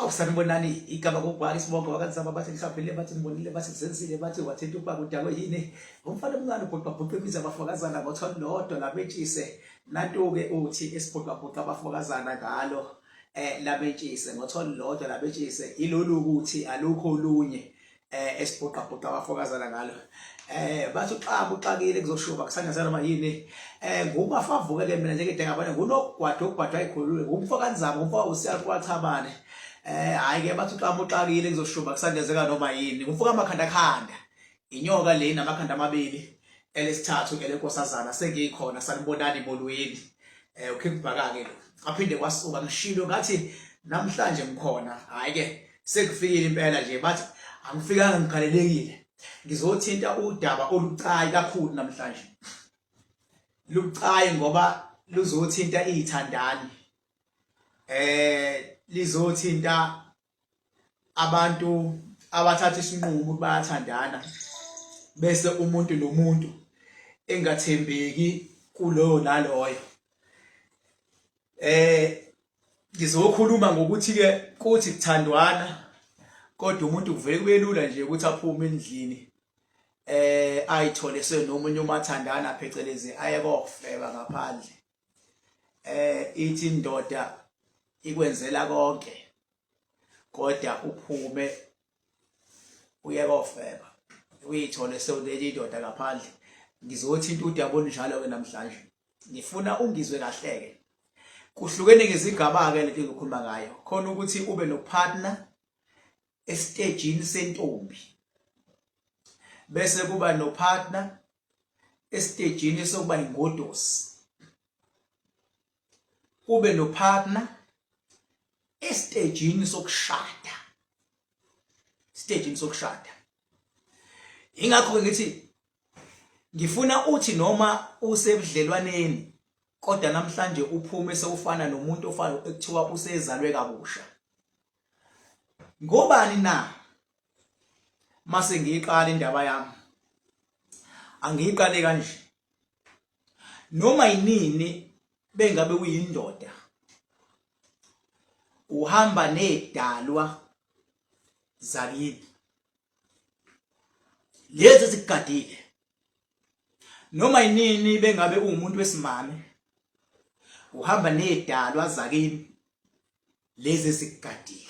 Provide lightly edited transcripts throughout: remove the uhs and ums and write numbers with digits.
Awu sanibonani igama kubhaka isibongo wakanzama bathi ngihlaphile bathi ngibonile bathi zenzile bathi wathinta ubaba udakwe yini umfana omncane ubhuqabhuqa imizi abafokazana ngotholi lodwa labetshise nantu-ke uthi esibhuqabhuqa abafokazana ngalo eh labetshise ngotholi lodwa labetshise ilolu ukuthi alukho olunye eh esibhuqabhuqa abafokazana ngalo eh bathi uxaba uxakile kuzoshuba kusangazana noma yini eh ngubafavuke ke mina njengede ngabona ngunogwada ogwada ayikhulule ngumfo kanzama umfo usiyaqwachabane eh hayi ke bathi uxaba uxakile kuzoshuba kusangezeka noma yini ngumfo kamakhanda khanda inyoka le namakhanda amabili elesithathu ke lenkosazana sengikhona sanibonani molweni eh uKing Bhaka ke lo aphinde kwasuka ngishilo ngathi namhlanje ngikhona hayi ke sekufikile impela nje bathi angifikanga ngigalelekile ngizothinta udaba olucayi kakhulu namhlanje lucayi ngoba luzothinta izithandani eh lizothinta abantu abathatha isinqumo ukuthi bayathandana bese umuntu nomuntu engathembeki kuloyo naloyo eh ngizokhuluma ngokuthi ke kuthi kuthandwana kodwa umuntu kuvele kube lula nje ukuthi aphume endlini eh ayithole senomunye umathandana phecelezi aye kofeba ngaphandle eh ithi indoda ikwenzela konke kodwa uphume uye kofeba uyithole sewunenye indoda ngaphandle ngizothinta udaba olunjalo ke namhlanje ngifuna ungizwe kahle ke kuhlukene ngezigaba ke lento engikhuluma ngayo khona ukuthi ube no partner estejini sentombi bese kuba no partner estejini sokuba ingodosi kube no partner estejini sokushada stejini sokushada ingakho ke ngithi ngifuna uthi noma usebudlelwaneni kodwa namhlanje uphume sewufana nomuntu ofana ekuthiwa usezalwe kabusha ngobani na mase ngiyiqala indaba yami angiyiqale kanje noma yinini bengabe uyindoda uhamba nedalwa zakini lezi ezikugadile noma yinini bengabe uwumuntu wesimame uhamba nedalwa zakini lezi ezikugadile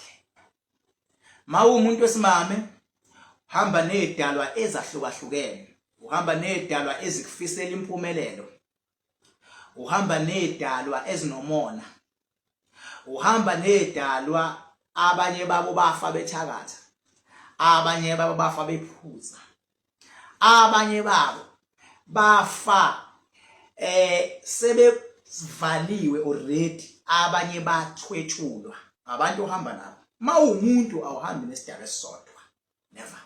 mawumuntu wesimame hamba nezidalwa ezahlukahlukene uhamba nezidalwa ezikufisela impumelelo uhamba nezidalwa ezinomona uhamba nezidalwa abanye babo bafa bethakatha abanye babo bafa bephuza abanye babo bafa eh sebevaliwe already abanye bathwetshulwa abantu ohamba nabo mawumuntu awuhambi nesidalwa esisodwa never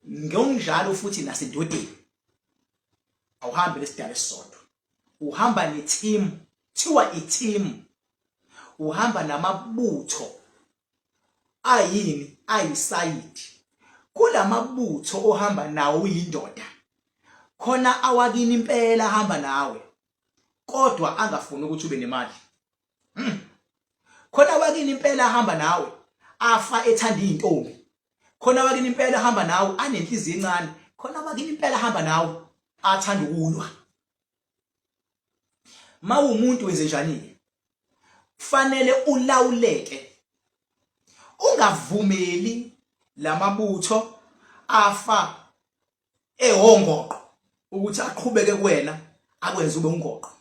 ngokunjalo futhi nasendodeni awuhambi nesidalwa esisodwa uhamba ne-team thiwa i-team uhamba namabutho ayini ayisayidi kulamabutho ohamba nawo uyindoda khona awakini impela hamba nawe kodwa angafuni ukuthi ube nemali hmm. Khona wakini impela ahamba nawe afa ethanda izintombi. Khona wakini impela ahamba nawe anenhliziyo encane. Khona wakini impela ahamba nawe athanda ukulwa. Mawumuntu wenze njani? Kufanele ulawuleke. Ungavumeli lamabutho afa ehongoqo ukuthi aqhubeke kuwena akwenze ube ungoqo.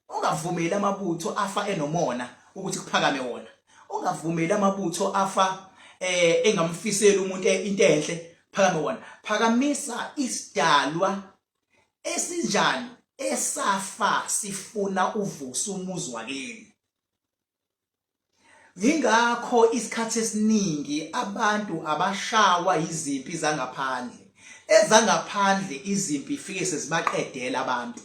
Ungavumeli amabutho afa enomona ukuthi kuphakame wona. Ungavumeli amabutho afa eh engamfiseli umuntu eh, into enhle phakame wona. Phakamisa isidalwa esinjani esafa sifuna uvusa umuzi wakini. Yingakho isikhathi esiningi abantu abashawa yizimpi zangaphandle. Ezangaphandle izimpi fike sezibaqedela abantu.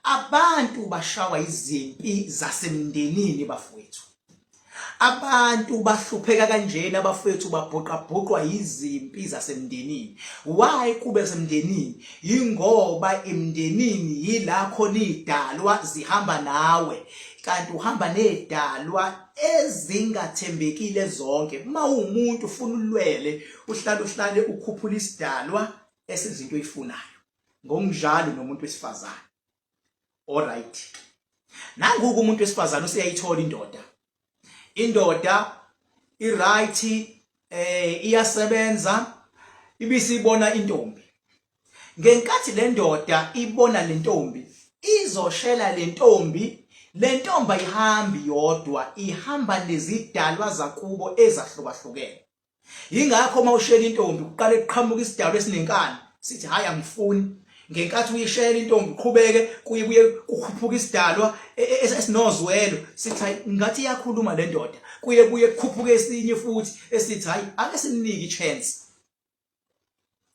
Abantu bashawa izimpi zasemndenini bafowethu. Abantu bahlupheka kanjena abafethu babhuqabhuqwa yizimpi zasemndenini. Why kube semndenini? Yingoba emndenini yila khona idalwa zihamba nawe. Kanti uhamba nezidalwa ezingathembekile zonke. Uma uwumuntu ufuna ulwele, uhlale uhlale ukhuphula isidalwa esenza into oyifunayo. Ngokunjalo nomuntu wesifazane. Alright. Nanguku umuntu wesifazane useyayithola indoda. Indoda i-right iyasebenza ibisibona intombi. Ngenkathi le ndoda ibona le ntombi izoshela le ntombi, le ntombi ayihambi yodwa, ihamba nezidalwa zakubo ezahlukahlukene. Yingakho uma ushela intombi kuqale kuqhamuka isidalwa esinenkani sithi hayi angifuni. Ngenkathi uyishela intombi qhubeke kuye kuye kukhuphuka isidalwa e, e, esinozwelo sithi hayi ngathi iyakhuluma le ndoda kuye kuye kukhuphuka esinye futhi esithi hayi ake simnike i-chance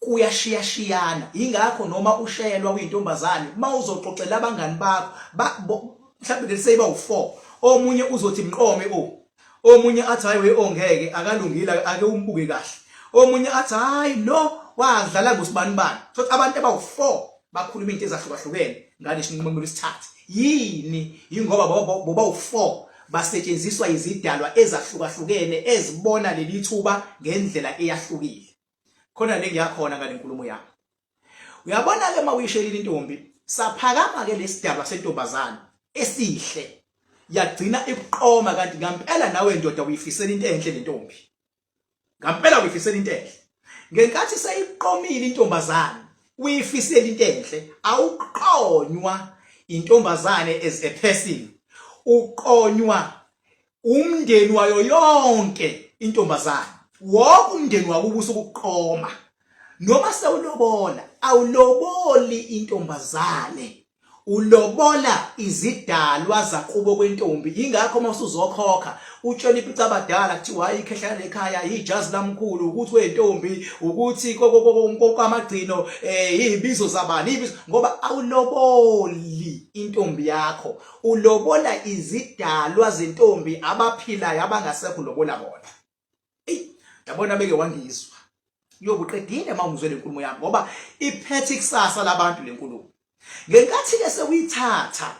kuyashiyashiyana ingakho noma ushelwa uyintombazane mawuzoxoxela abangani bakho mhlawumbe leseyiba u4 omunye uzothi mqome o omunye athi hayi we ongeke akalungile ake umbuke kahle omunye athi hayi lo wadlala ngosibanibani so abantu abawu4 bakhuluma into ezahlukahlukene ngalesi nqumo kumele sithathe yini yingoba boba u4 basetshenziswa izidalwa ezahlukahlukene ezibona leli thuba ngendlela eyahlukile khona le ngiyakhona ngale nkulumo yami uyabona ke uma uyishelile intombi saphakama ke lesidalwa sentombazane esihle yagcina ikuqoma kanti ngampela nawe ndoda uyifisela into enhle lentombi ngampela uyifisela into enhle ngenkathi seyiqomile intombazane uyifisela into enhle awuqonywa intombazane as a person uqonywa umndeni wayo yonke intombazane wonke umndeni wakubo usukuqoma noma sewulobola awuloboli intombazane ulobola izidalwa zakubo kwentombi ingakho uma usuzokhokha utshela ipicabadala kuthiwa hayi ikhehla lekhaya ijazi lamkhulu ukuthi wentombi ukuthi kokwamagcino eh izibizo zabani ibizo ngoba awuloboli intombi yakho ulobola izidalwa zentombi abaphilayo abangasekho ulobola bona Ey, yabona beke wangizwa. Uyobuqedile uma ungizwe lenkulumo yami ngoba iphethe ikusasa labantu lenkulumo. Ngenkathi ke sewuyithatha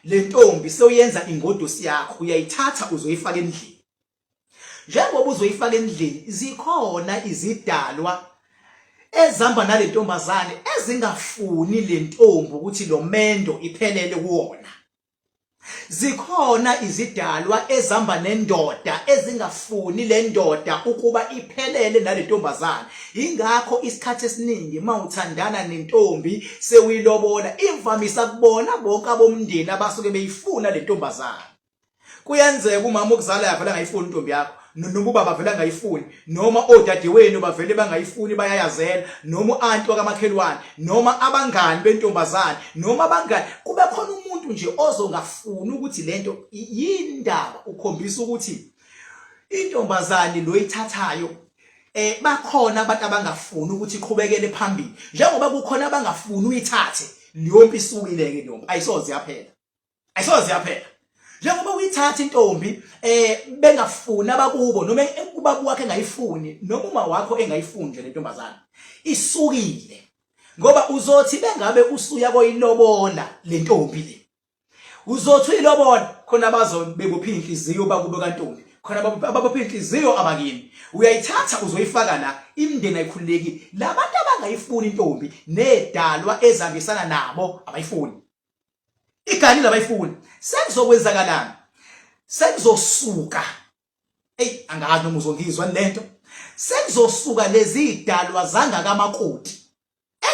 lentombi sewuyenza ingodusi yakho uyayithatha uzoyifaka endlini. Njengoba uzoyifaka endlini zikhona izidalwa ezihamba nalentombazane ezingafuni lentombi ukuthi lo mendo iphelele kuwona. Zikhona izidalwa ezihamba nendoda ezingafuni le ndoda ukuba iphelele nale ntombazane. Yingakho isikhathi esiningi uma uthandana nentombi sewuyilobola, imvamisa kubona bonke abomndeni abasuke beyifuna le ntombazane. Kuyenzeka umama okuzalayo avele angayifuni intombi yakho noma ubaba avele angayifuni noma odadewenu bavele bangayifuni bayayazela noma u-anti wakamakhelwane noma abangani bentombazane noma abangani kube khona umuntu nje ozongafuni ukuthi lento yindaba ukhombisa ukuthi intombazane lo ithathayo eh bakhona abantu abangafuni ukuthi iqhubekele phambili njengoba kukhona abangafuni uyithathe leyo mpi isukile ke leyo mpi ayisoze yaphela ayisoze yaphela njengoba uyithatha intombi eh bengafuni abakubo noma ubaba wakhe engayifuni noma uma wakho engayifuni nje lentombazana isukile ngoba uzothi bengabe usuya koyilobola lentombi le uzothi uyilobola khona bazo bebopha inhliziyo bakubo kantombi khona ababopha inhliziyo abakini uyayithatha uzoyifaka la imndeni ayikhululekile labantu abangayifuni intombi nedalwa ezihambisana nabo abayifuni Iganile abayifuni. Sekuzokwenzakalani? Sekuzosuka. Ey angazi noma uzongizwa lento. Sekuzosuka lezi idalwa zangakamakoti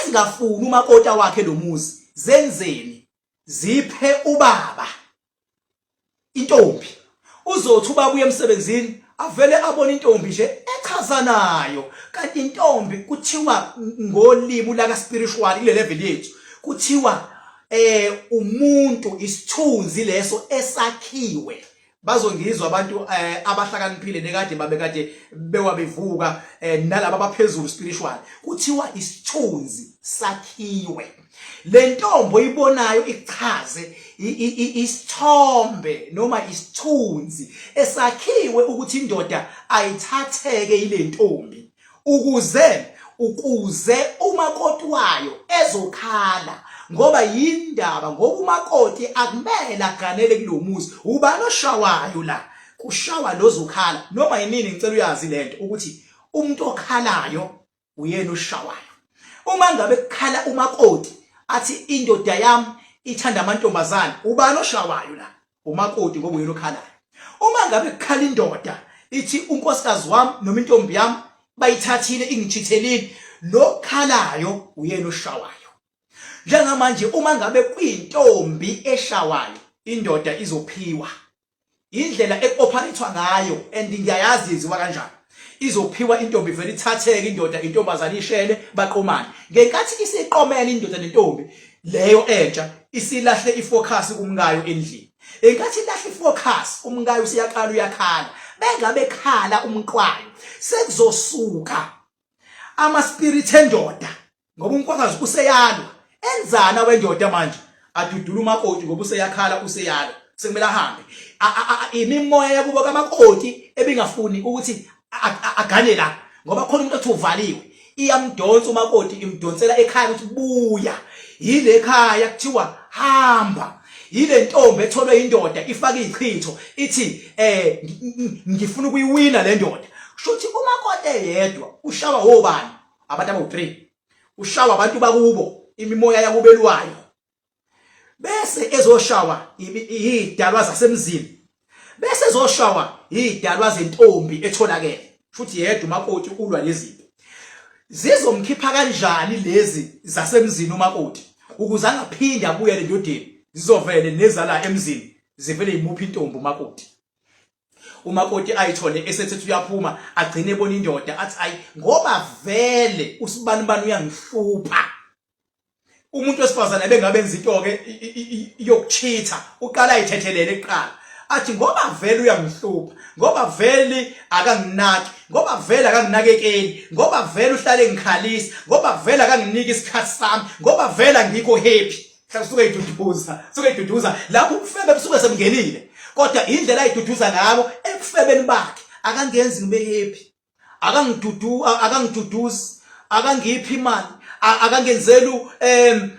ezingafuni umakota wakhe lomuzi zenzeni? Ziphe ubaba intombi uzothi ubaba uye emsebenzini avele abone intombi nje echazanayo kanti intombi kuthiwa ngolimi laka spiritual kule level yethu kuthiwa eh umuntu isithunzi leso esakhiwe bazongizwa abantu eh, abahlakaniphile nekade babekade bewa bevuka eh, nalaba abaphezulu spiritual kuthiwa isithunzi sakhiwe Le ntombi oyibonayo ichaze isithombe noma isithunzi esakhiwe ukuthi indoda ayithatheke ile ntombi ukuze ukuze umakoti wayo ezokhala Ngoba yindaba ngoba umakoti akumele aganele kulomuzi. Ubani oshawayo la? Kushawa lozokhala. Noma yinini ngicela uyazi lento ukuthi umuntu okhalayo uyena oshawayo. Uma ngabe kukhala umakoti athi indoda yami ithanda amantombazane, ubani oshawayo la? Umakoti ngoba uyena okhalayo. Uma ngabe kukhala indoda ithi unkosikazi wami noma intombi yami bayithathile ingichithelile, lo khalayo uyena oshawayo. Njengamanje uma ngabe kuyintombi eshawayo indoda izophiwa indlela ekuoperathwa ngayo and ngiyayazi yenziwa kanjani izophiwa intombi vele ithatheke indoda intombazane ishele baqomane ngenkathi isiqomene indoda nentombi leyo entsha isilahle ifocus kumkayo endlini enkathi ilahle ifocus umkayo usiyaqala uyakhala bengabe khala umqwayo sekuzosuka ama spirit endoda ngoba unkosikazi useyalwa enzana wendoda manje adudula umakoti ngoba useyakhala useyalwa sekumele ahambe imimoya yakubo kamakoti ebingafuni ukuthi agane la ngoba khona umuntu othi uvaliwe iyamdonsa umakoti imdonsela ekhaya ukuthi buya yile khaya kuthiwa hamba yile ntombi etholwe indoda ifake ichitho ithi eh ngifuna ukuyiwina le ndoda shuthi umakoti eyedwa ushawa wobani abantu abawu-3 ushawa abantu bakubo imimoya yakubelwayo bese ezoshawa idalwa zasemzini bese ezoshawa idalwa zentombi etholakele futhi yedwa umakoti ulwa nezinto zizomkhipha kanjani lezi zasemzini umakoti ukuze angaphinde abuyele endodeni zizovele nezala emzini zivele imuphi intombi umakoti umakoti ayithole esethethe uyaphuma agcine ebona indoda athi ayi ngoba vele usibanibani uyangihlupha umuntu wesifazane bengabe enza into ke yokuchitha uqala ayithethelele kuqala athi ngoba vele uyangihlupha ngoba vele akanginaki ngoba vele akanginakekeli ngoba vele uhlale engikhalisa ngoba vele akanginiki isikhathi sami ngoba vele angikho happy Mhlawumbe suke iduduza, suke iduduza lapho ubufebe busuke sebungenile. Kodwa indlela ayiduduza ngabo ebufebeni bakhe akangenzi ngibe happy. Akangidudu akangiduduzi, akangiphi imali, akangenzeli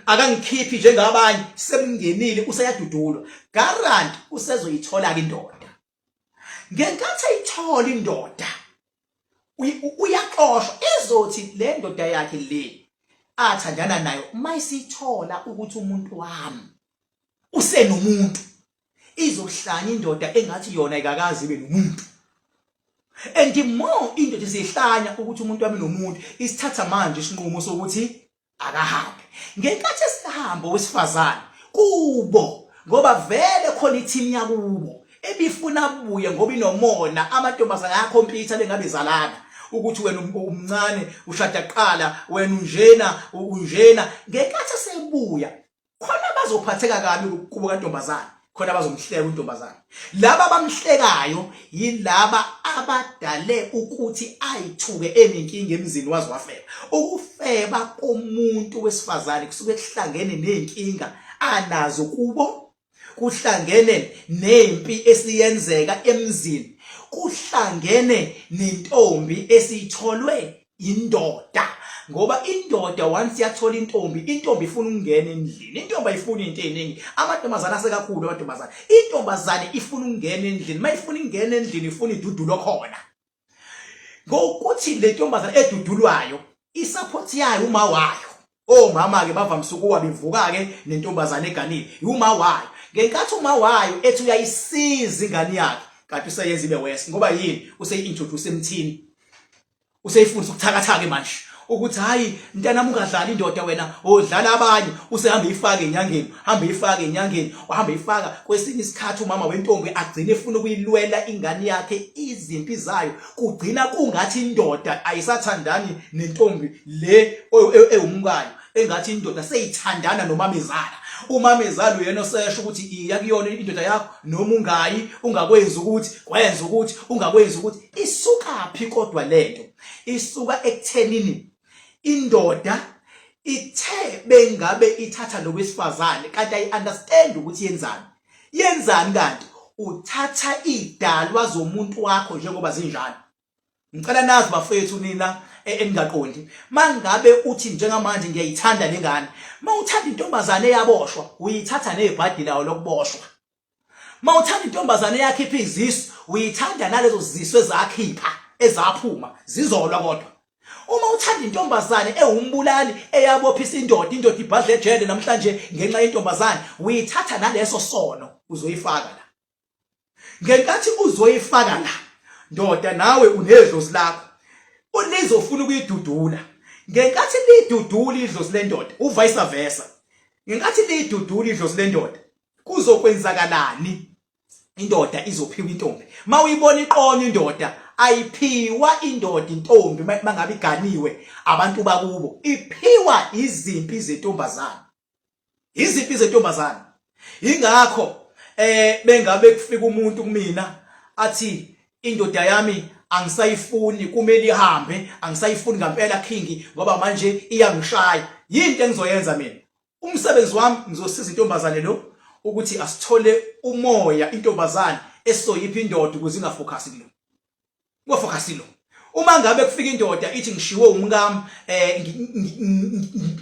akangikhiphi njengabanye sebungenile useyadudulwa. Guarantee usezoyithola ke indoda. Ngenkathi eyithola indoda uyaxoshwa izothi le ndoda yakhe le athandana nayo mayisithola ukuthi umuntu wami usenomuntu izohlanya indoda engathi yona ikakazi ibe nomuntu and more indoda isihlanya ukuthi umuntu wami nomuntu isithatha manje isinqumo sokuthi akahambe ngenkathi esihamba owesifazane kubo ngoba vele khona iteam yakubo ebifuna abuye ngoba inomona amantombazane ayakhompyutha bengabe zalana ukuthi wena um, umncane ushada kuqala wena unjena unjena ngenkathi esebuya khona bazophatheka kabi kubo kantombazane khona bazomhleka untombazane laba abamhlekayo yilaba abadale ukuthi ayithuke enenkinga emzini waze wafeba ukufeba komuntu wesifazane kusuke kuhlangene nezinkinga anazo kubo kuhlangene nempi esiyenzeka emzini kuhlangene nentombi esiyitholwe indoda ngoba indoda once yathola intombi intombi ifuna ukungena endlini intombi ayifuni into eziningi amantombazane asekakhulu amantombazane intombazane ifuna ukungena endlini mayifuna ingena endlini ifuna idudulo khona ngokuthi le ntombazane edudulwayo isupport yayo uma wayo omama ke bavamise ukuwa bevuka ke nentombazane eganile uma wayo ngenkathi uma wayo ethi uyayisiza ingane yakhe kanti useyenza ibe worse ngoba yini useyi-introduce emthini useyifundisa ukuthakathaka manje ukuthi hayi mntanami ungadlali indoda wena odlala abanye usehamba ifake enyangeni hamba ifake enyangeni uhamba ifaka kwesinye isikhathi umama wentombi agcine efuna ukuyilwela ingane yakhe izimpi zayo kugcina kungathi indoda ayisathandani nentombi le ewumkayo engathi indoda seyithandana nomamezala umamezala uyena osesho ukuthi iya kuyona indoda yakho noma ungayi ungakwenzi ukuthi kwenza ukuthi ungakwenzi ukuthi isukaphi kodwa lento isuka ekuthenini indoda ithe bengabe ithatha lo wesifazane kanti ayi understand ukuthi yenzani yenzani kanti uthatha idalwa zomuntu wakho njengoba zinjalo ngicela nazi bafethu nina Eningaqondi. Mangabe uthi njengamanje ngiyayithanda lengane, mawuthanda intombazane eyaboshwa, uyithatha nebhadi lawo lokuboshwa. Mawuthanda intombazane eyakhipha izisu, uyithanda nalezo zisu ezakhipha, ezaphuma, zizolwa kodwa. Uma uthanda intombazane ewumbulali eyabophisa indoda, indoda ibhadle ejele namhlanje ngenxa yentombazane, uyithatha naleso sono uzoyifaka la. Ngenkathi uzoyifaka la, ndoda nawe unedlozi lakho ulizofuna ukuyidudula. Ngenkathi lidudula idlozi lendoda, uvice versa. Ngenkathi lidudula idlozi lendoda, kuzokwenzakalani? Indoda izophiwa intombi. Mawuyibona iqonya indoda, ayiphiwa indoda intombi mangabe iganiwe abantu bakubo, iphiwa izimpi zentombazana, izimpi zentombazana. Ingakho bengabe kufika umuntu kumina athi indoda yami angisayifuni, kumele ihambe, angisayifuni ngampela king, ngoba manje iyangishaya. Yinto engizoyenza mina, umsebenzi wami, ngizosiza intombazane lo ukuthi asithole umoya intombazane esizoyipha indoda ukuze ingafocus kulo, ungafocus lo. Uma ngabe kufika indoda ithi ngishiwe umkami,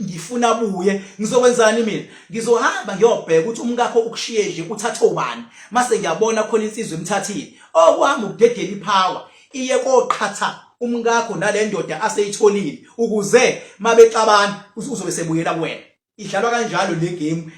ngifuna abuye, ngizokwenzani mina? Ngizohamba ngiyobheka ukuthi umkakho ukushiye nje uthathe ubani. Mase ngiyabona khona insizwa emthathile, okuhamba ukudedela ipower iye koqhatha umkakho nale ndoda aseyitholile, ukuze mabexabana uzobe sebuyela kuwena. Idlalwa kanjalo le game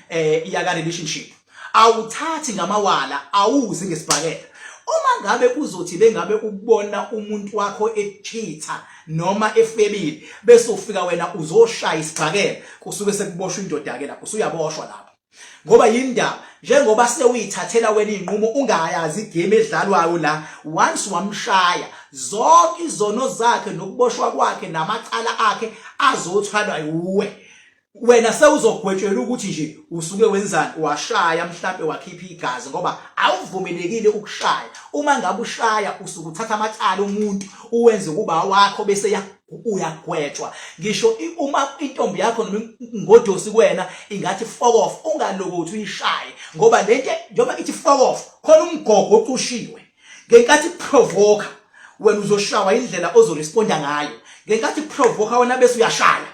iyaka relationship. Awuthathi ngamawala, awuzi ngesibhakela. Uma ngabe kuzothi bengabe ubona umuntu wakho echitha noma efebile, bese ufika wena uzoshaya isibhakela, kusuke sekuboshwa indoda ke lapho, usuyaboshwa lapho. Ngoba yindaba njengoba sewuyithathela wena inqumo ungayazi igame edlalwayo la, once wamshaya zonke izono zakhe nokuboshwa kwakhe namacala akhe azothwalwa uwe. Wena sewuzogwetshelwa ukuthi nje usuke wenzani, washaya mhlambe wakhipha igazi, ngoba awuvumelekile ukushaya. Uma ngabe ushaya usuke uthatha amacala omuntu uwenze kuba wakho, bese uyagwetshwa. Ngisho uma intombi yakho noma ingodosi kuwena ingathi fuck off, ungalokothi uyishaye, ngoba lento njengoba ithi fuck off khona umgogo ocushiwe. Ngenkathi provoke wena uzoshawa indlela ozoresponda ngayo. Ngenkathi provoke wena bese uyashaya,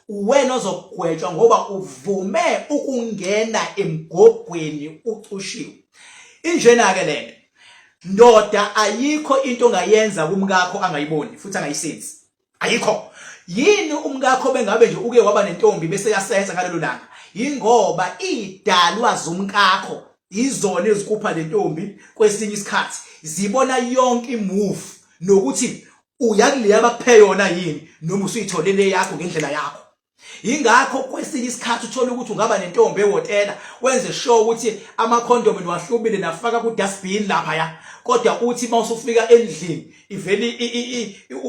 uwena ozogwetshwa ngoba uvume ukungena emgogweni ucushiwe. Injena ke lento ndoda, ayikho into ongayenza kumkakho angayiboni futhi angayisensi, ayikho. Yini umkakho bengabe nje uke waba nentombi bese yasenza ngalelo langa? Yingoba idalwa zomkakho izona ezikupha lentombi. Kwesinye isikhathi zibona yonke imove nokuthi uyakuleya bakuphe yona yini noma usuyitholele yakho ngendlela yakho. Ingakho kwesinye isikhathi uthola ukuthi ungaba nentombi ehhotela, wenze sure ukuthi amakhondomu niwahlubile nafaka ku-dustbin laphaya, kodwa uthi uma usufika endlini ivele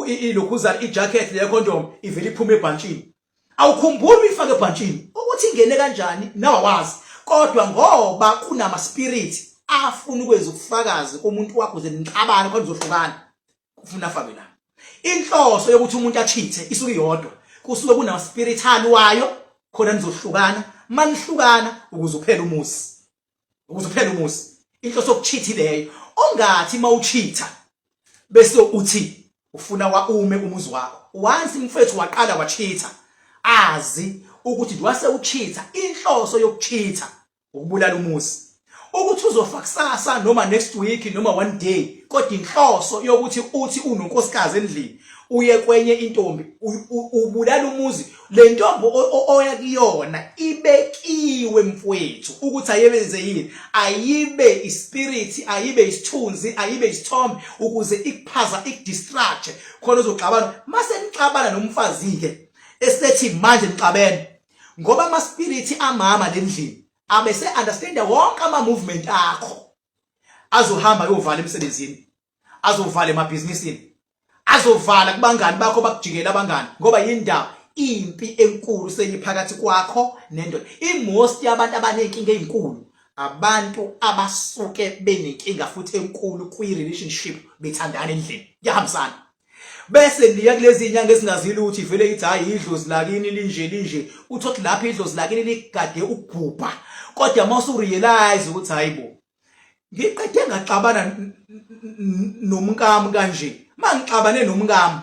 ilokhuzana ijacket le condom ivele iphume ebhantshini. Awukhumbuli uyifake ebhantshini, ukuthi ingene kanjani nawe awazi, kodwa ngoba kunama spirit afuna ukwenza ubufakazi kumuntu wakho uze nixabane khona uzohlukana, kufuna afake la. Inhloso yokuthi umuntu achithe isuke iyodwa, kusuke kunama spirit alwayo khona nizohlukana, manihlukana ukuze uphele umuzi, ukuze uphele umuzi. Inhloso yokuchitha leyo. Ongathi mawuchitha bese uthi ufuna wa ume umuzi wakho, once mfethu waqala wachitha, azi ukuthi wase uchitha, inhloso yokuchitha ukubulala umuzi. Ukuthi uzofa kusasa noma next week noma one day, kodwa inhloso yokuthi uthi unonkosikazi endlini uye kwenye intombi ubulala umuzi. Le ntombi oya kuyona ibekiwe mfowethu ukuthi ayebenze yini, ayibe ispirit, ayibe isithunzi, ayibe isithombe, ukuze ikuphaza ikudistract khona uzoxabana. Mase nixabana nomfazi ke esethi manje nixabene ngoba ama spirit amama lendlini abese understand wonke ama movement akho, azohamba ayovala emsebenzini, azovala emabhizinisini, azovala kubangani bakho, bakujikela abangani, ngoba yindaba impi enkulu seyiphakathi kwakho nendoda. Imost yabantu abanenkinga ezinkulu abantu abasuke benenkinga futhi enkulu kwi relationship bethandana endlini, kuyahambisana. Bese niya kulezi inyanga ezingazile ukuthi vele ithi hayi idlozi lakini linje linje, uthothi lapho idlozi lakini ligade ukubhubha, kodwa uma usurealize ukuthi hayibo ngiqede ngaxabana nomkami kanje, mangixabane nomkami.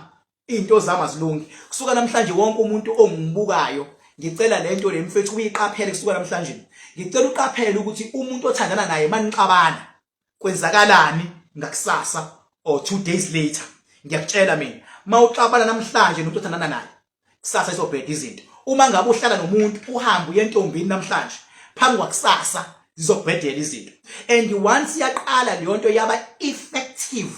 Into zami azilungi. Kusuka namhlanje wonke umuntu ongibukayo ngicela lento le mfethu uyiqaphele kusuka namhlanje. Ngicela uqaphele ukuthi umuntu othandana naye manixabana kwenzakalani ngakusasa or 2 days later. Ngiyakutshela mina mawuxabana namhlanje nomuntu othandana naye kusasa izobheda izinto. Uma ngabe uhlala nomuntu uhambe uye entombini namhlanje phambi kwakusasa zizobhedela izinto. And once yaqala leyo nto yaba effective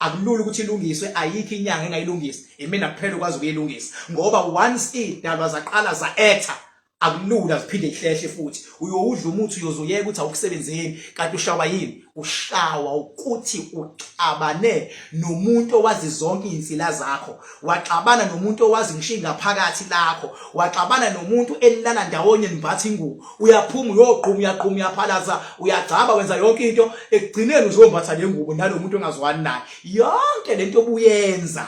akulula ukuthi ilungiswe ayikho inyanga engayilungisa imina kuphela ukwazi ukuyilungisa ngoba once idalwa zaqala za-actor akulula ziphinde ihlehle futhi uyowudla umuthi uyozuyeka ukuthi awukusebenzeli kanti ushawa yini ushawa ukuthi uxabane nomuntu owazi zonke izinsila zakho waxabana nomuntu owazi ngisho ingaphakathi lakho waxabana nomuntu enilala ndawonye nimbatha ingubo uyaphuma uyogquma uyaqhuma uyaphalaza uyagcaba wenza yonke into ekugcineni uzombatha le ngubo nalomuntu ongazwani naye yonke lento obuyenza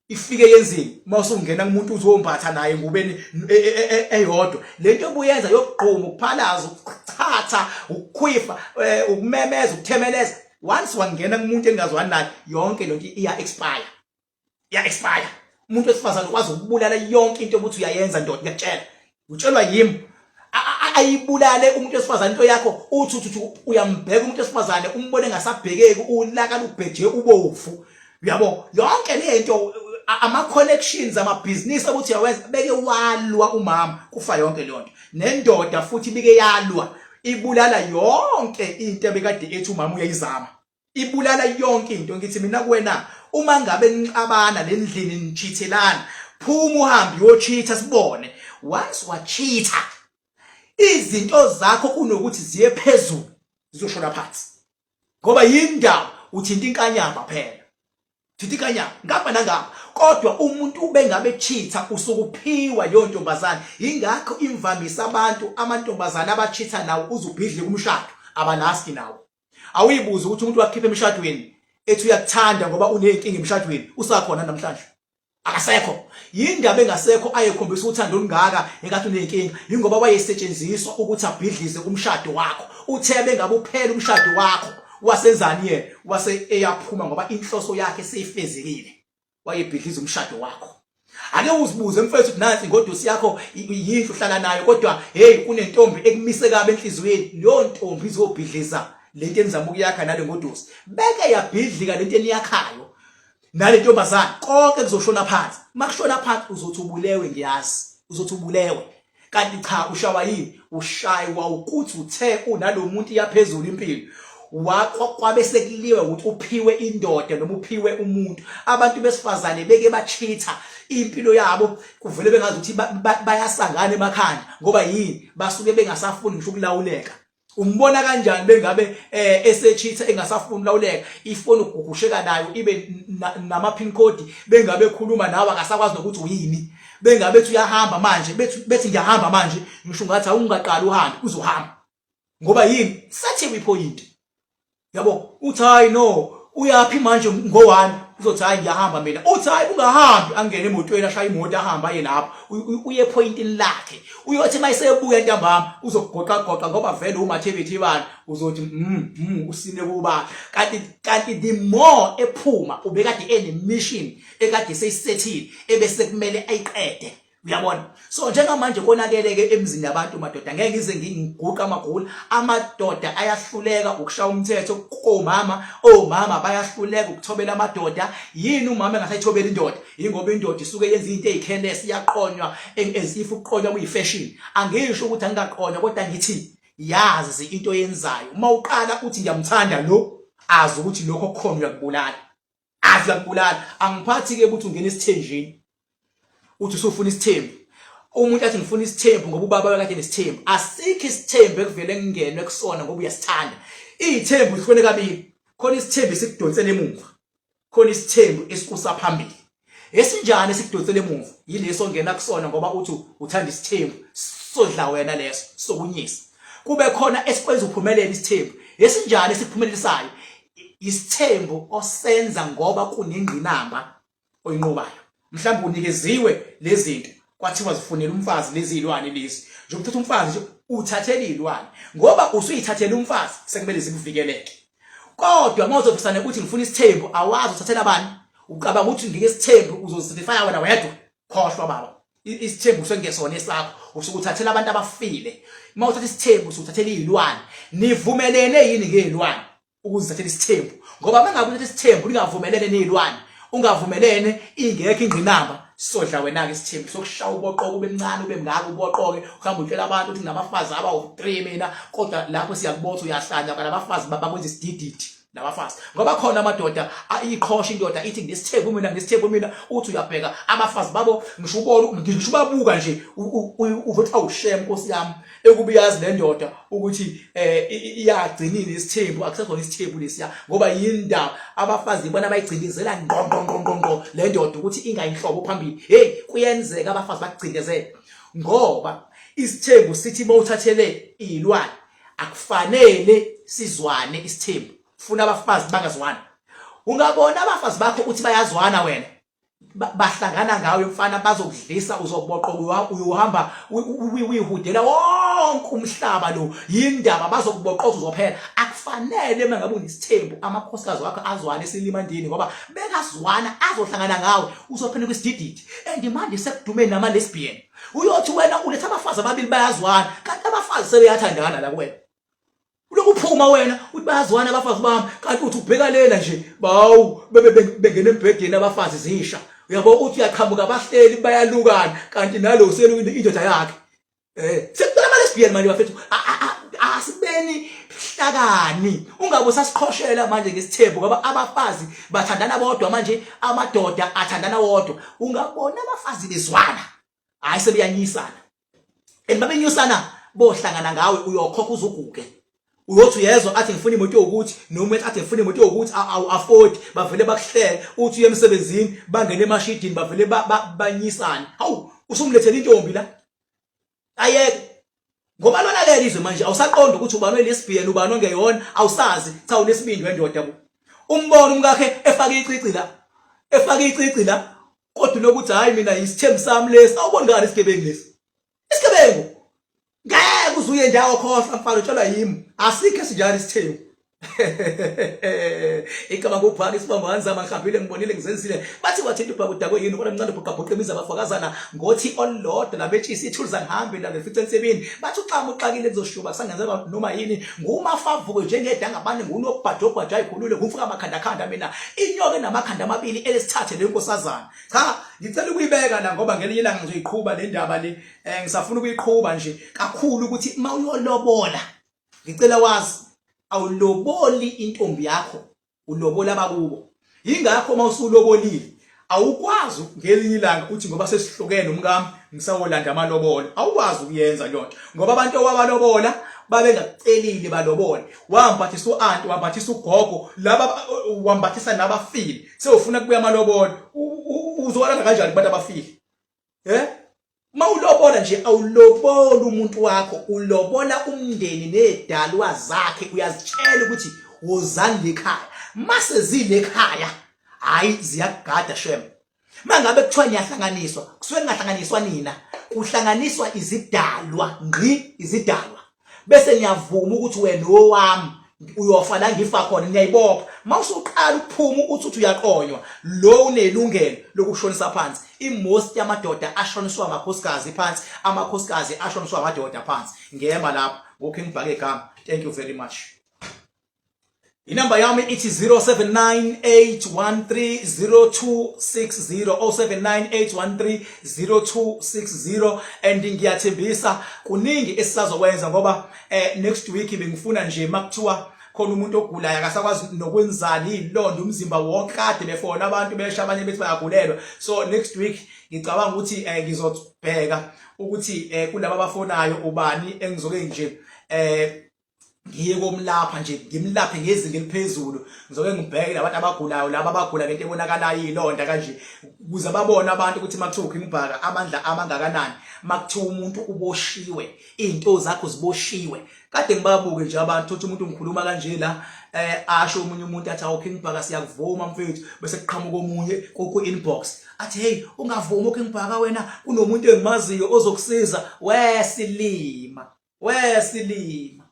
ifike yenzini uma usungena kumuntu uzombatha naye ngubeni e, e, e, eyodwa lento obuyenza yokugquma ukuphalaza ukuchatha ukukhwifa eh, ukumemeza ukuthemeleza once wangena kumuntu engazwani naye yonke lento iya expire ya expire umuntu wesifazane ukwazi ukubulala yonke into ukuthi uyayenza ndoda ngiyakutshela utshelwa yimi ayibulale umuntu wesifazane into yakho uthi uthi uyambheka umuntu wesifazane umbone engasabhekeki ulaka lubheje ubovu uyabo yonke lento ama connections amabhizinisi ukuthi uyawenza beke walwa umama kufa yonke leyo nto nendoda futhi bike yalwa ibulala yonke into ebekade ethi umama uyayizama ibulala yonke into ngithi mina kuwena uma ngabe nixabana lendlini nichithelana phuma uhambe uyochitha sibone once wachitha izinto zakho kunokuthi ziye phezulu zizoshona phansi ngoba yindaba uthinta inkanyamba phela thinta inkanyamba ngapha nangapha kodwa umuntu ubengabe chitha usukuphiwa leyo ntombazane ingakho imvamisa abantu amantombazane abachitha nawo uzubhidle kumshado abalasti nawo Awuyibuze ukuthi umuntu wakukhipha emshadweni ethi uyakuthanda ngoba uney'nkinga emshadweni usakhona namhlanje akasekho yindaba engasekho ayekhombisa uthando olungaka engathi uney'nkinga yingoba wayesetshenziswa ukuthi abhidlize umshado wakho uthe bengabe uphela umshado wakho wasenzani yena wase eyaphuma ngoba inhloso yakhe seyifezekile wayebhidliza umshado wakho ake uzibuze mfethu ukuthi nansi ingodusi yakho yinhle uhlala nayo kodwa hey kunentombi ekumise kabi enhliziyweni leyo ntombi izobhidliza lento enizama ukuyakha nale ngodusi beke yabhidlika lento eniyakhayo nale ntombazane konke kuzoshona phansi makushona phansi uzothi ubulewe ngiyazi uzothi ubulewe kanti cha ushawa yini ushaywa ukuthi uthe unalomuntu iyaphezulu impilo wakho kwabe sekuliwe ukuthi uphiwe indoda noma uphiwe umuntu abantu besifazane beke bachitha impilo yabo kuvele bengazi ukuthi bayasangana emakhanda ngoba yini basuke bengasafuni ngisho ukulawuleka umbona kanjani bengabe eh, esechitha engasafuni ulawuleka ifoni ugugusheka nayo ibe nama pin code bengabe ekhuluma nawe akasakwazi nokuthi uyini bengabe ethi uyahamba manje bethi bethi ngiyahamba manje ngisho ngathi awungaqali uhambe uzohamba ngoba yini sethiwe ipoint yabo uthi hayi no uyaphi manje ngo-one uzothi hayi ngiyahamba mina uthi hayi ungahambi angene emotweni ashaye imoto ahambe aye lapho uye epointini lakhe uyothi uma esebuya ntambama uzokugoqagoqa ngoba vele umathebethebani uzothi mm, mm usine kuba kanti kanti the more ephuma ubekade ene-mission ekade seyisethile ebese kumele ayiqede uyabona so njengamanje konakeleke emzini yabantu madoda ngeke ngize ngiguqa amagula amadoda ayahluleka ukushaya umthetho komama omama bayahluleka ukuthobela amadoda yini umama engasayithobeli indoda yingoba indoda isuke yenza into eyicareless iyaqonywa as if ukuqonywa kuyifashion angisho ukuthi angikaqonywa kodwa ngithi yazi into oyenzayo uma uqala uthi ngiyamthanda lo azi ukuthi lokho kukhona uyakubulala azi uyakubulala angiphathi ke ukuthi ungena esithenjini uthi usufuna isithembu umuntu athi ngifuna isithembu ngoba ubaba wakhe nesithembu asikho isithembu ekuvele kungenwe kusona ngoba uyasithanda iy'thembu zihlukene kabili khona isithembu esikudonsela emuva khona isithembu esikusa phambili esinjani esikudonsela emuva yileso ongena kusona ngoba uthi uthanda isithembu sodla wena leso sokunyisa kube khona esikwenza uphumelele isithembu esinjani esikuphumelelisayo isithembu osenza ngoba kunengqinamba oyinqobayo mhlawumbe unikeziwe lezinto kwathiwa zifunela umfazi lezi zilwane lezi nje ukuthatha umfazi nje uthathela izilwane ngoba usuyithathela umfazi sekumele zikuvikeleke kodwa uma uzofisana ukuthi ngifuna isithembu awazi uthathela bani Ucabanga ukuthi ngike isithembu uzocertify wena wedwa? Khohlwa baba. Isithembu sengesona esakho, usuke uthathela abantu abafile. Uma uthatha isithembu usuthathela izilwane. Nivumelene yini ngezilwane ukuzithathela isithembu? Ngoba mangabe uthatha isithembu ningavumelene nezilwane, ungavumelene ingekho ingqinamba, sodla wena ke isithembu sokushaya uboqoke ube mncane ube mngaka uboqoke uhambe utshela abantu ukuthi nginabafazi abawu-3 mina, kodwa lapho siyakubotha uyahlanya kana abafazi bakwenza isidididi labafazi. Ngoba khona amadoda iqhosha indoda ithi ngisithembu mina, ngisithembu mina, uthi uyabheka abafazi babo ngisho ubona ngisho ubabuka nje uvothi awushem nkosi yami, ekuba iyazi le ndoda ukuthi iyagcinile isithembu, akusekhona isithembu lesiya ngoba yindaba abafazi ibona abayigcindezela ngqo ngqo ngqo ngqo ngqo le ndoda ukuthi ingayinhlobo phambili. Hey, kuyenzeka abafazi bakugcindezele ngoba isithembu sithi mawuthathele izilwane akufanele sizwane isithembu, funa abafazi bangazwani. Ungabona abafazi bakho uthi bayazwana wena bahlangana ngawe mfana, bazokudlisa, uzoboqoka uyohamba uyihudela wonke umhlaba lo, yindaba bazokuboqoza uzophela. Akufanele uma ngabe unesithembu amakhosikazi wakho azwane esilimandini, ngoba bekazwana azohlangana ngawe uzophela kwisidididi. And manje sekudumeni nama lesbian, uyothi wena uletha abafazi ababili bayazwana, kanti abafazi sebeyathandana la kuwena. Ulokhu uphuma wena uthi bayazwana abafazi bami, kanti uthi ubheka lena nje bawu bebe bengena embhedeni abafazi zisha, uyabo, uthi uyaqhamuka bahleli bayalukana, kanti nalo uselukile indoda yakhe. Sekucela ama lesbian manje bafethu, asibeni hlakani, ungabe usasiqhoshela manje ngesithembu ngoba abafazi bathandana bodwa manje, amadoda athandana wodwa. Ungabona abafazi bezwana, hayi sebeyanyisana, and babenyusana bohlangana ngawe, uyokhokha uzuguge. Uyothi uyezwa athi ngifuna imoto yokuthi, noma athi ngifuna imoto yokuthi, awu afford, bavele bakuhlele. Uthi uye emsebenzini bangene emashidini bavele banyisane, hawu usumlethela intombi la, ayeke ngoba lona ke lizwe manje awusaqonda ukuthi ubani oyilesbian ubani ongeyona, awusazi. Cha, unesibindi wendoda bu umbona umkakhe efaka icici la, efaka icici la, kodwa unokuthi hayi mina isithembu sami lesi. Awuboni ngani isigebengu lesi, isigebengu ngeke uzuye ndawo, khohlwa mfana, utshelwa yimi, asikho esinjalo isithembu. Igama ngubhaka isibongo wanzama, ngihambile ngibonile ngizenzile, bathi wathinta ubhaka udakwe yini, kodwa mncane bhuqabhuqa imizi abafakazana ngothi olulodwa labetshisa ithuluza, ngihambe la ngifice ensebini, bathi uxama uxakile kuzoshuba kusangenzeka noma yini, ngumafavuko njengedanga bane, ngunobhajobhajo ayikhulule ngumfuka amakhandakhanda mina inyoka enamakhanda amabili elesithathe le nkosazana. Cha, ngicela ukuyibeka la ngoba ngelinye ilanga ngizoyiqhuba le ndaba le, ngisafuna ukuyiqhuba nje kakhulu ukuthi uma uyolobola ngicela wazi awuloboli intombi yakho, ulobola abakubo. Yingakho uma usulobolile awukwazi ngelinye ilanga uthi ngoba sesihlukene umkami ngisawolanda amalobolo, awukwazi ukuyenza leyo nto ngoba abantu owabalobola babengakucelile balobole, wambathisa u-anti, wambathisa ugogo, laba wambathisa nabafile, sewufuna kubuya amalobolo, uzowalanda kanjani kubantu abafile? Mawulobola nje awulobola umuntu wakho, ulobola umndeni nezidalwa zakhe, uyazitshela ukuthi wozani lekhaya. Mase zilekhaya hayi ziyakugada shem. Mangabe kuthiwa niyahlanganiswa, kusuke kungahlanganiswa nina, kuhlanganiswa izidalwa ngqi, izidalwa. Bese niyavuma ukuthi wena owami uyofa la ngifa khona, niyayibopha. Mawusuqala ukuphuma uthi uthi uyaqonywa, lo unelungelo lokushonisa phansi. Imost yamadoda ashoniswa amakhosikazi phansi, amakhosikazi ashoniswa amadoda phansi. Ngiyema lapho ngokho ngibhake igama. Thank you very much. Inamba yami ithi 0798130260, 0798130260, and ngiyathembisa kuningi esisazokwenza ngoba next week bengifuna nje makuthiwa khona umuntu ogulayo akasakwazi nokwenzani, ilonda umzimba wonke, kade befona abantu besha abanye bethi bayagulelwa. So next week ngicabanga ukuthi ngizobheka ukuthi kulaba abafonayo ubani engizoke nje ngiye komlapha nje, ngimlaphe ngezinga eliphezulu. Ngizoke ngibheke labantu abagulayo, laba abagula ngento ebonakalayo ilonda kanje, ukuze babone abantu ukuthi makuthiwa uKing Bhaka amandla amangakanani. Makuthiwa umuntu uboshiwe, izinto zakho ziboshiwe, kade ngibabuke nje abantu, thothi umuntu ngikhuluma kanje la, asho omunye umuntu athi awu King Bhaka siyakuvuma mfethu, bese kuqhamuka omunye ku inbox athi hey ungavumi uKing Bhaka wena, kunomuntu engimaziyo ozokusiza. Wesilima, wesilima.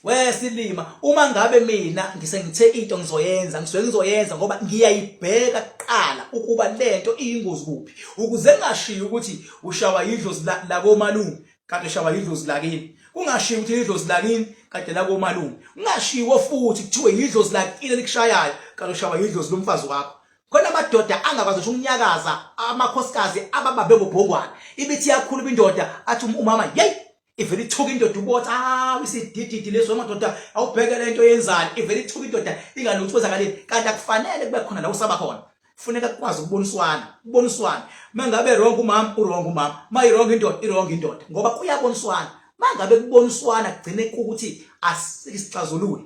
Wesilima uma ngabe mina ngisengithe into ngizoyenza ngisuke ngizoyenza ngoba ngiyayibheka kuqala ukuba lento iyingozi kuphi ukuze ngingashiyi ukuthi ushawa yidlozi lakomalume kade ushawa yidlozi lakini kungashiyi ukuthi idlozi lakini kade lakomalume kungashiwo futhi kuthiwe yidlozi lakini elikushayayo kade ushawa yidlozi lomfazi wakho. Khona amadoda angakwazi ngisho ukunyakaza amakhosikazi ababambe ngobhongwane ibithi yakhuluma indoda athi umama yeyi ivele ithuka indoda ubotha hawu isidididi leso madoda awubheke lento yenzani ivele ithuka indoda ingalutho kwenzakaleni kanti akufanele kube khona la usaba khona funeka kukwazi ukuboniswana kuboniswana mangabe wrong umama u wrong umama ma i wrong indoda i wrong indoda ngoba kuyaboniswana mangabe kuboniswana kugcine ukuthi asisixazulule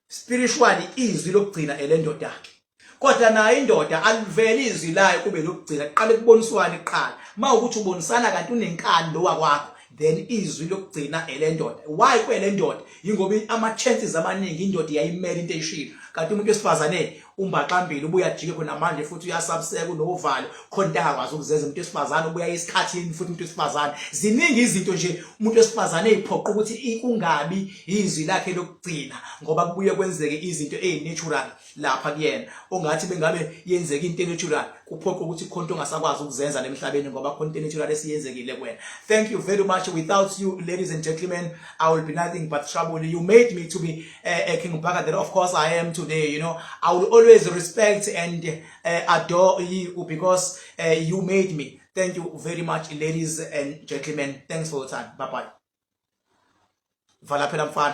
spiritually izwi lokugcina elendoda yakhe kodwa nayo indoda aliveli izwi layo kube lokugcina kuqale kuboniswane kuqala uma ukuthi ubonisana kanti unenkani lo wakwakho then izwi lokugcina elendoda. Why kwelendoda? Yingoba ama-chances amaningi indoda iyayimela into eyishilo kanti umuntu wesifazane umbaxambili ubuya ajike khona manje futhi uyasabiseka unovalo khona into angakwazi ukuzenza umuntu wesifazane ubuya esikhathini futhi umuntu wesifazane ziningi izinto nje umuntu wesifazane eyiphoqa ukuthi kungabi izwi lakhe lokugcina ngoba kubuye kwenzeke izinto ezinatural lapha kuyena ongathi bengabe yenzeka into enatural kuphoqa ukuthi khona into ongasakwazi ukuzenza lemhlabeni ngoba khona into enatural esiyenzekile kuwena. Thank you very much. Without you, ladies and gentlemen, I will be nothing but trouble. You made me to be a King Bhaka that of course I am today. I will always respect and adore you because you made me. Thank you very much, ladies and gentlemen. Thanks for your time. Bye bye. Vala phela mfana.